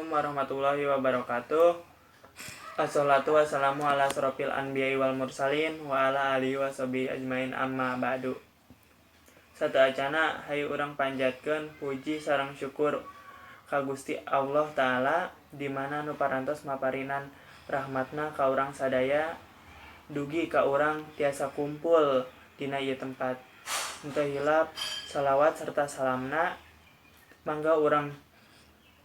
Assalamualaikum warahmatullahi wabarakatuh. Assalatu wassalamu ala asrofil anbiya'i wal mursalin wa ala alihi washabihi ajmain, amma ba'du. Sateuacanna, hayu urang panjatkeun puji sareng syukur ka Gusti Allah Ta'ala, di mana nu parantos maparinan rahmatna ka urang sadaya dugi ka urang tiasa kumpul dina ieu tempat. Henteu hilap, salawat serta salamna mangga urang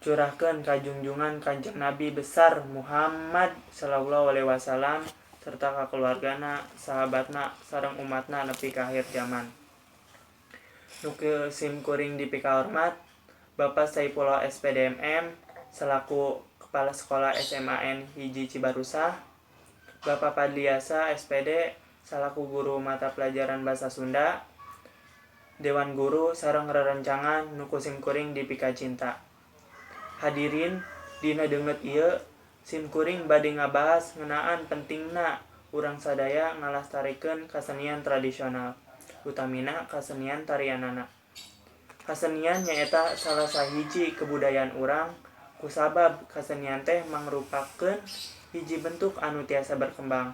curahkeun ka junjungan Kanjeng Nabi besar Muhammad sallallahu alaihi wasallam serta ka keluargana, sahabatna, sareng umatna nepi ka akhir zaman. Nu ku sim kuring dipikahormat Bapak Saipullah S.Pd., M.M selaku Kepala Sekolah SMAN 1 Cibarusah, Bapak Padliasa S.Pd selaku guru mata pelajaran Bahasa Sunda, Dewan Guru sareng rerencangan nu ku sim kuring dipikacinta. Hadirin, dina danget ieu sim kuring bade ngabahas ngeunaan pentingna urang sadaya ngalastarikeun kasenian tradisional, utamina kasenian tarianana. Kasenian nyaeta salah sahiji kebudayaan urang, kusabab kasenian teh mangrupakeun hiji bentuk anu tiasa berkembang.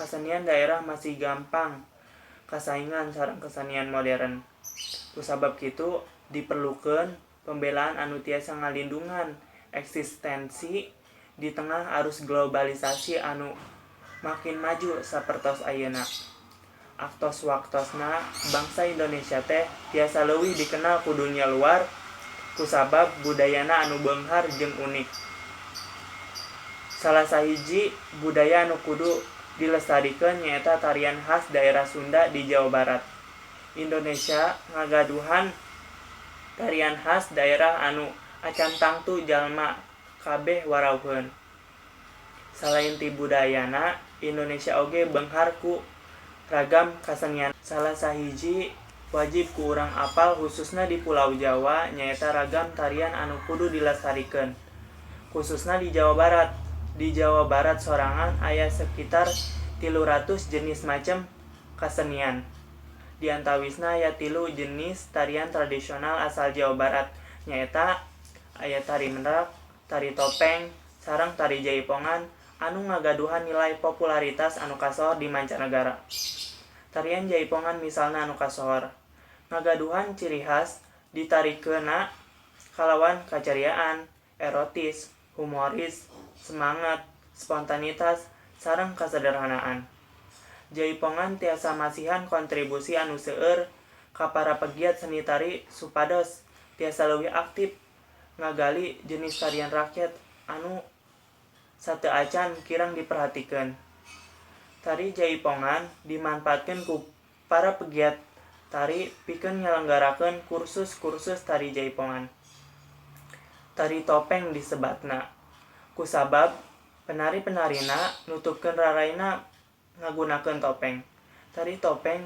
Kasenian daerah masih gampang kasaingan sareng kesenian modern. Kusabab kitu, diperlukeun pembelaan anu tiasa ngalindungan eksistensi di tengah arus globalisasi anu makin maju sapertos ayeuna. Aktos waktosna bangsa Indonesia teh tiasa leuwih dikenal ku dunia luar kusabab budayana anu beunghar jeung unik. Salah sahiji budaya anu kudu dilestarikeun nyaeta tarian khas daerah Sunda di Jawa Barat. Indonesia ngagaduhan tarian khas daerah anu acan tangtu jalma kabeh warauheun. Salain ti budayana, Indonesia oge beunghar ku ragam kasenian. Salah sahiji wajib ku urang apal, khususna di Pulau Jawa, nyaeta ragam tarian anu kudu dilestarikeun, khususna di Jawa Barat. Di Jawa Barat sorangan aya sekitar 300 jenis macem kasenian. Di antawisna aya tilu jenis tarian tradisional asal Jawa Barat, nyaeta aya tari merak, tari topeng, sareng tari jaipongan anu ngagaduhan nilai popularitas anu kasohor di mancanegara. Tarian jaipongan misalna anu kasohor ngagaduhan ciri khas ditarikeunna kalawan kacariaan, erotis, humoris, semangat, spontanitas, sareng kasederhanaan. Jaipongan tiasa masihan kontribusi anu seueur ka para pegiat seni tari supados tiasa leuwih aktif ngagali jenis tarian rakyat anu sateuacan kirang diperhatikeun. Tari jaipongan dimanfaatkeun ku para pegiat tari pikeun nyalenggarakeun kursus-kursus tari jaipongan. Tari topeng disebatna kusabab penari-penarina nutupkeun raraina ngagunakeun topeng. Tari topeng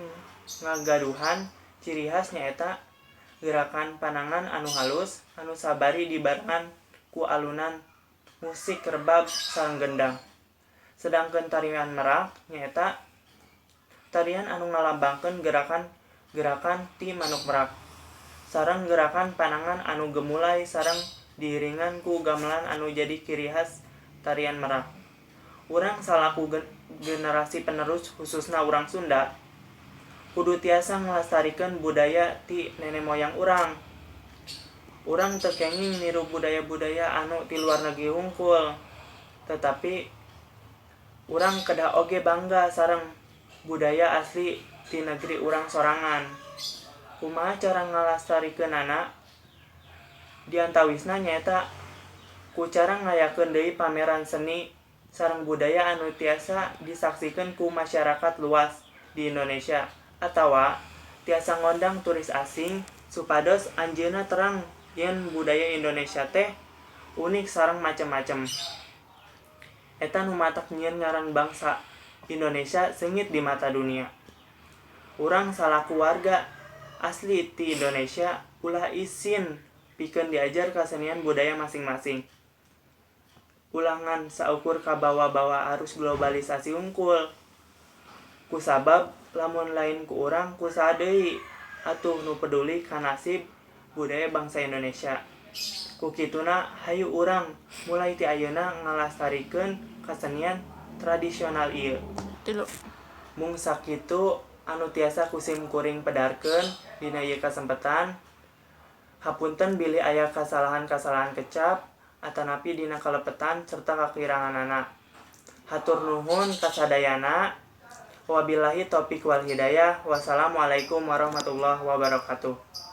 ngagaduhan ciri khas nyaeta gerakan panangan anu halus anu sabari dibarengan ku alunan musik rebab sareng gendang. Sedangkeun tarian merak nyaeta tarian anu ngalambangkeun gerakan-gerakan ti manuk merak sareng gerakan panangan anu gemulai sareng diiringan ku gamelan anu jadi ciri khas tarian merak. Urang salaku generasi penerus, khususna urang Sunda, kudu tiasa ngalestarikeun budaya ti nenek moyang urang. Urang teu kenging niru budaya-budaya anu ti luar negeri hungkul, tetapi urang kedah oge bangga sareng budaya asli ti negeri urang sorangan. Kumaha cara ngalastarikeunana? Di antawisna nyaeta ku cara ngayakeun deui pameran seni sareng budaya anu tiasa disaksikeun ku masyarakat luas di Indonesia atawa tiasa ngondang turis asing supados anjeunna terang yen budaya Indonesia teh unik sareng macem-macem. Eta nu matak nyieun ngaran bangsa Indonesia seungit di mata dunia. Urang salaku warga asli ti Indonesia ulah isin pikeun diajar kasenian budaya masing-masing. Ulah ngan saukur kabawa-bawa arus globalisasi hungkul. Kusabab lamun lain ku urang, ku saha deui atuh nu peduli ka nasib budaya bangsa Indonesia? Ku kituna, hayu urang mulai ti ayeuna ngalastarikeun kasenian tradisional ieu. 3. Mung sakitu anu tiasa ku sim kuring pedarkeun dina ieu kasempetan. Hapunten bilih aya kasalahan-kasalahan kecap atanapi dina kalepetan serta kakiranganana. Hatur nuhun kasadayana. Wabillahi taufik wal hidayah. Wassalamualaikum warahmatullahi wabarakatuh.